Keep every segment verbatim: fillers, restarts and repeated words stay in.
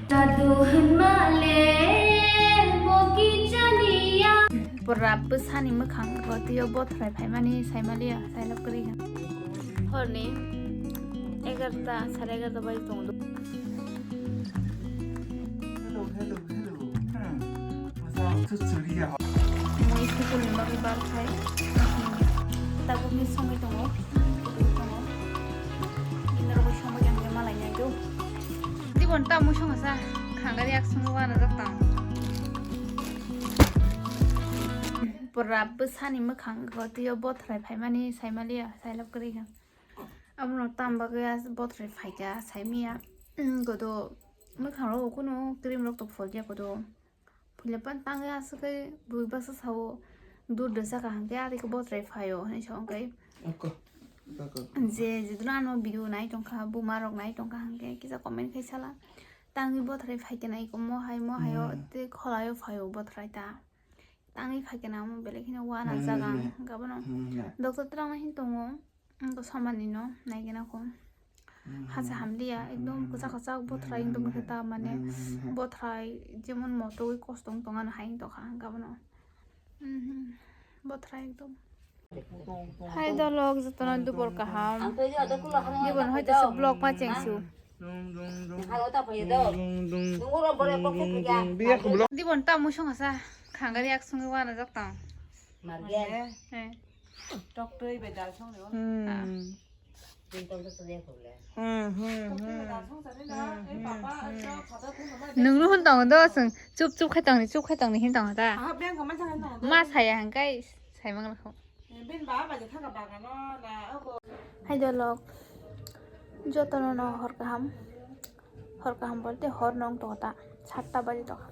Tadu hwnma le bo kichaniya. Pura bwsani mwkhang o twi o bothrai phaimani saimaliya, sailab kwrwi kha. Horni egarta, sare egarta bai tongo. Hello, hello, hello. Hmm. Masa tu suria. Mui sukul ni bagwi bal khai. Tabukni songwi tongo. Tongo. Bini rogwi songwi ang malai nai do. Dibon ta mui songo sa. Khangari ak songwi wana jak tang. Pura bwsani mwkhang o twi o bothrai phaimani saimaliya, sailab kwrwi kha. Abono tam bagwi as bothrai phaikha, saimanya. Godo mwkhang rogo kunu cream rok to pholya godo. Phuila pan tangwi aswk khe bui baksa sao, dur dosa kaham khe ari khe bothrai phaio hinwi sa wngkhe. Ako, ako. Je jiduna ano video nai tongkha, buma rok nai tongkha hwnkhe kisa comment khai sala. Tangwi bothrai phaikhe nai ko mo hai mo haio, hmm, tei kholaio phaio bothrai ta. Tangwi phaikhe namo belai kheno wana jaga hwnkhe abono. Hmm, ya. Doctor twrangma hin tongo, wngkha somani no naigena kho. Hmm, hacha hmm. Hamliya, ekdom kwchak kwchak bothrai wngtong khe ta mane, hmm, hmm, hmm, bothrai jemon motogwi kosto wngtong ano hai wngtong kha hwnkhe abono. Hmm, hmm. Bothrai ekdom. Hai dolok jotono dubor kaham. Dibon hoite se vlog ma chengsu. Dibon ta musong asa khangari ak sungwi wana jak tang. Marge. Eh. Tok twi bai dal song ni o. Hmm. Ah. Hmm, hmm, hmm. Tok twi bai dal song sani na. Eh, papa, eh, papa. Nung nu hun tong do sung chup chup khai tong ni chup khai tong ni hin tong ta. Ah, beng kama jangan tong do. Ma saya hangkai sai mang lakho. Hai dolok, jotono no hor kaham, hor kaham bolte hor nong tongta, satta baji tongkha.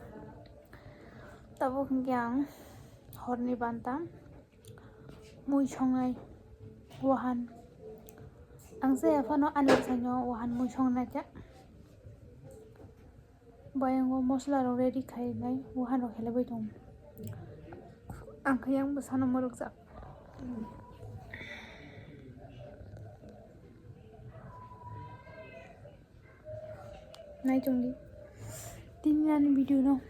Tabuk hwnkhe ang horni banta mui songnai wahan. Ang se aphano ani bwsaino wahan mui songnai khe. Bayang o mosola rok ready khai nai, wahan rok helai bai tongo. Ang khe yang bwsano mwrwkjak. Nai tongdi. Tini ani video no.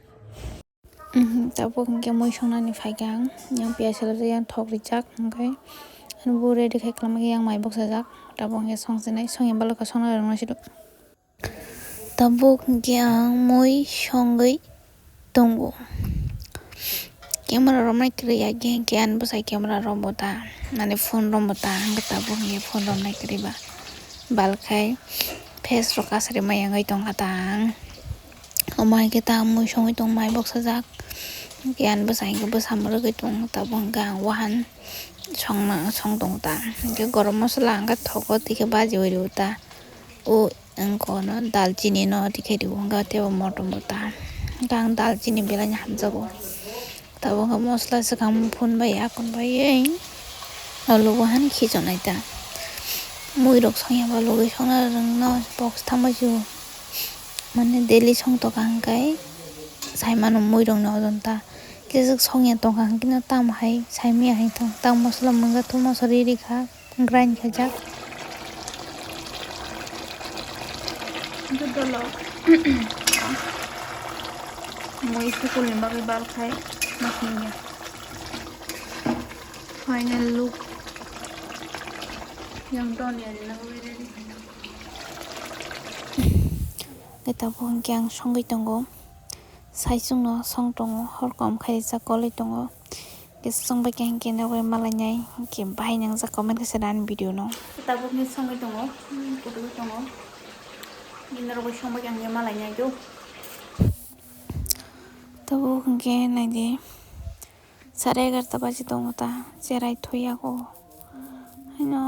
Mhm, tabuk hwnkhe mui songnani phaikha ang. Yang piyaj salajak, yang thok rijak, hwnkhe ani bo ready khai kwlama khe yang mai boksajak. Tabuk hwnkhe songsinai, songya balokha songna rwngna sido. Tabuk hwnkhe ang mui songwi tongo. Camera romnai kwrwi ya, khe hwnkhe ani bwsai camera rombo ta, ani phone rombo ta, hwnkhe tabuk hwnkhe phone romnai kwrwi ba. Balkhai face rok kasari ma yangwi tongkha ta ang. Omo hai khe ta mui songwi tong mai boksajak. Hwnkhe ani bwsai hwnkhe bwsa mwrwgwi tong, tabuk hwnkhe ang wahan songma, song tongo ta. Hwnkhe gorom mosola hwnkhe thogo, tei khe bajiui rwo ta. O wngkha no dalchini no tikhe rw wngkha tei bo motom bo ta. Hwnkhe ang dalchini belai no hamjago. Tabuk wngkha mosola swkang phun bai akon bai olo bo han khichonai ta. Mui rok songya ba logwi songna rwngno box thangbai se o. Mane daily song tongkha hwnkhe sai mano mui rok no ojon ta. Kisik songya tongkha hwnkhe no tamo hai saimanya hai tong. Tamo mosola mwnga thumo sorwi rikha. Grind khaijak. Hwnkhe dolok. Mui sukul ni bagwi bal khai ma singya. Final look. Yang don ya ni nang ready khaina. Hwnkhe tabuk hwnkhe ang songwi tongo. Saichung no song tongo, hor kom khai rijak kolwi tongo. Kisa chwng bai khe hwnkhe nugwi malainai, hwnkhe bahai nangjak comment khe sadi ani video no. Tabuk ni songwi tongo, hmm, kutung tongo. Bini rogwi song bai khe hwnkhe malainai do. Tabuk hwnkhe naidi, sare egarta baji tongo ta, cherai thwi yago. Haino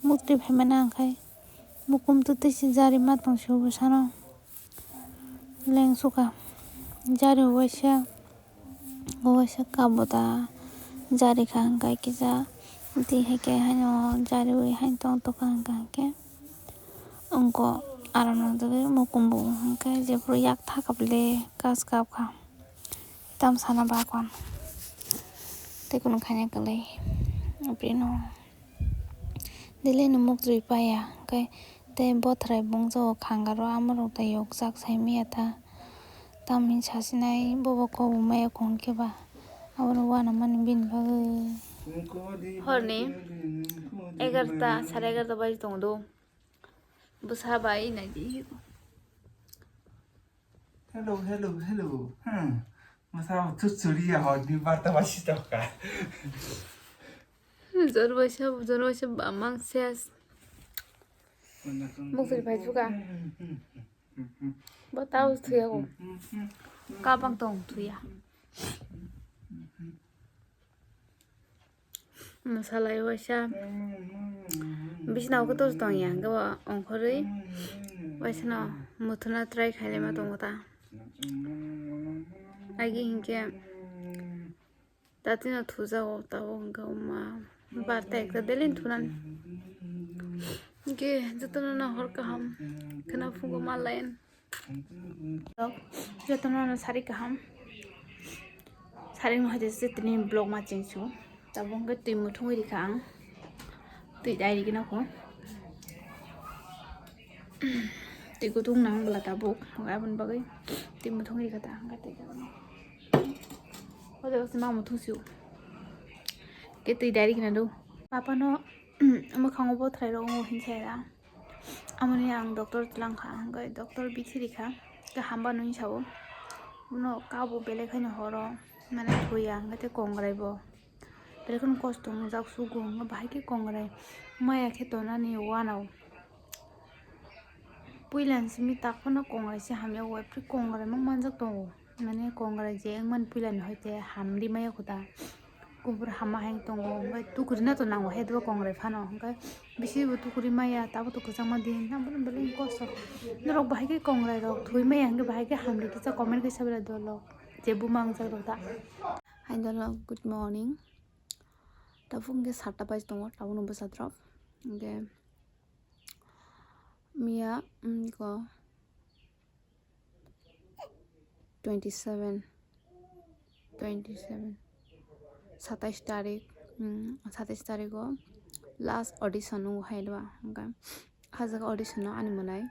muktwi phaimani ang khai mukum twtwi se jari ma tong se o bwsano. Lengsuka jari uaisa, uaisa kabo ta jari kha hwnkhe kisa twi hai khe haino jariui haino tong tongkha hwnkha hwnkhe wngkha aro nang togwi mukumbu hwnkhe jephuru yak thakap le kas kap kha tam sana bakwan tei kunu khaina kwlwi bini. Delhi ni muktrwi paya, hwnkhe Tei bothrai bungjago khangaro amorok da yokjak sai maya ta. Tamni sasinai bobo kobumaya kong khe ba. Abono uanamani bini bagwi. Horni egarota, sare egarota baji tongo do. Bwsa bai naidi. Hello, hello, hello. Hmm. Masa tu churi ya horni barta basi toka. Jor baisa, jor baisa bamang ses. Mukjul pai thuka. Bo tau thuya ko. Kabang tong thuya. Mwsalai waisa bisina o kutus tongya, hwnkhe bo ongkhorwi waisano muthuna try khailai ma tongo ta. Agi hinkhe tatino thujago tabuk, hwnkhe ma barta ekta delin thunani. Hinkhe jotono no hor kaham khwna phungo ma layen. Jotono no sari kaham. Sari no hoite se tini vlog ma chengsu. Tabuk hwnkhe twi muthungwi rikha ang. Twi dai rikhe nokho. Twi kutung nang bwla tabuk. Aboni bagwi twi muthungwi rikha ta. Hwnkhe twi dai rikhe nokho. Hote se ma muthungsu. Khe twi dai rikhe nokho. Papa no mwkhango bothrai rok wngo hinsa ya. Amoni ang doctor twlang kha, hwnkhe doctor bithi rikha, khe hamba nung sao. Bono kabo belai khaino horo, mane thuya, hwnkhe tei kongrai bo. Belai kheno kosto wngjak sugo, hwnkhe bahai khe kongrai maya khe tonani uanao. Puila ni simi tak phano kongrai se hamya, uaipri kongrai mang manjak tongo. Mane kongrai je wngmani puila ni hoite hamri maya kho ta. Kubur hama hai tongo, hwnkhe tukurina to nango hai dogo kongrai phano, hwnkhe bisi bo tukuri maya, tabo to kwchangma din, abono belai kosto. Norok bahai khe kongrai rok thwi maya hwnkhe bahai khe hamri kisa comment kisa belai dolo, je buma wngjak rok ta. Hai dolo, good morning. Tabuk hwnkhe satta baji tongo, tabukno bwsa drop. Hwnkhe miya, um, ko twenty seven, twenty seven, satais tarik, um, satais tariko last audition wngo hai dwa, hwnkhe ha jaga audition no ani mwnai,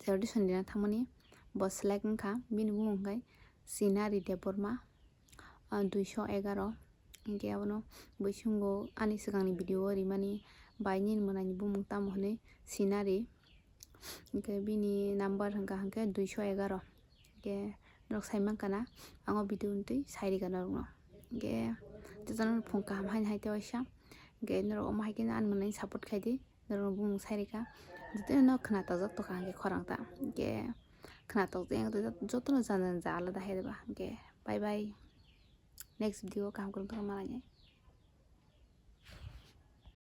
je audition dina thangmani bo select wngkha, bini bumung hwnkhe Sinari Debbarma, ah, duiso egaroh. Hwnkhe abono bwskango ani swkangni video o rimani bai nini mwnaini bumung tamo hwnwi Sinari. Hwnkhe bini number hwnkha hwnkhe duiso egaroh. Hwnkhe norok sai mankha na, ang o video ni twi sai rikha norokno. Hwnkhe jotono phung kaham haini hai tei waisa. Hwnkhe norok omo hai khe ani mwnaini support khai di. Norokno bumung sai rikha. Jotono khwna tojak tongkha hwnkhe khorang ta. Hwnkhe khwna tojak jotono jana jana alada hai rwba. Hwnkhe bye bye. Next video o kaham kwrwng tongkha malainai.